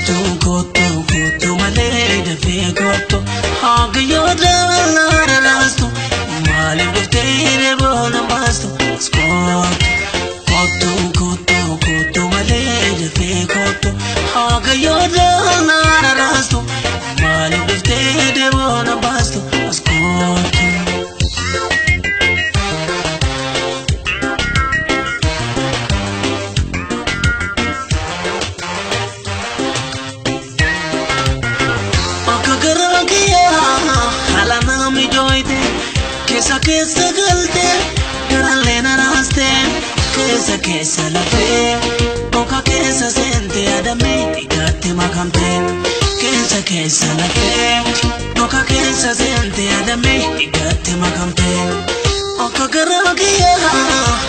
Kottu kottu kottu malee dafee kottu haga yoo dhalaastu maaliif dhuftee boona baastu kottu kottu kottu kottu malee dafee kottu haga yoo dhalaastu maaliif dhuftee boona baastu kottu. Keessa keessa galte garaalee na raaste keessa keessa lafee boka keessa seente adamee dhigaatti makamte keessa keessa lafee boka keessa seente adamee dhigaatti makamte akka garaa kiyyaa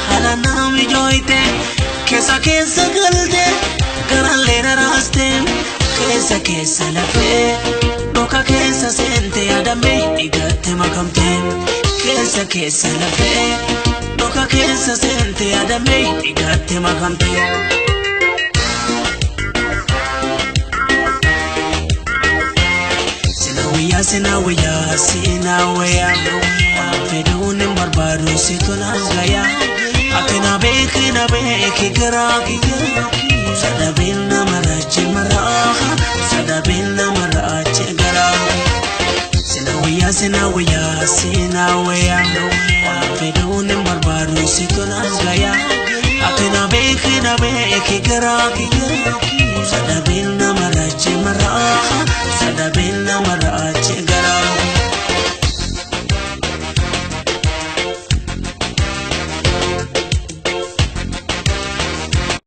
haala naa mijooyte keessa keessa galte garaalee na raaste keessa keessa lafee boka keessa seente adamee dhigaatti makamte. Keessa keessa lafee dhoka keessa seente adamee dhigaatti makamte. Sinawayyaa sinawayyaa sinawayyaa waan fedhuun hin barbaadu situ naaf gayaa ati na beeki garaa kiyya sadabeen nama raache maraa sadabeen nama raache garaa. Sinawayyaa sinawayyaa sinawayyaa waan fedhuun hin barbaadu situ naaf gayaa ati na beeki garaa kiyya sadabeen nama raache maraa sadabeen nama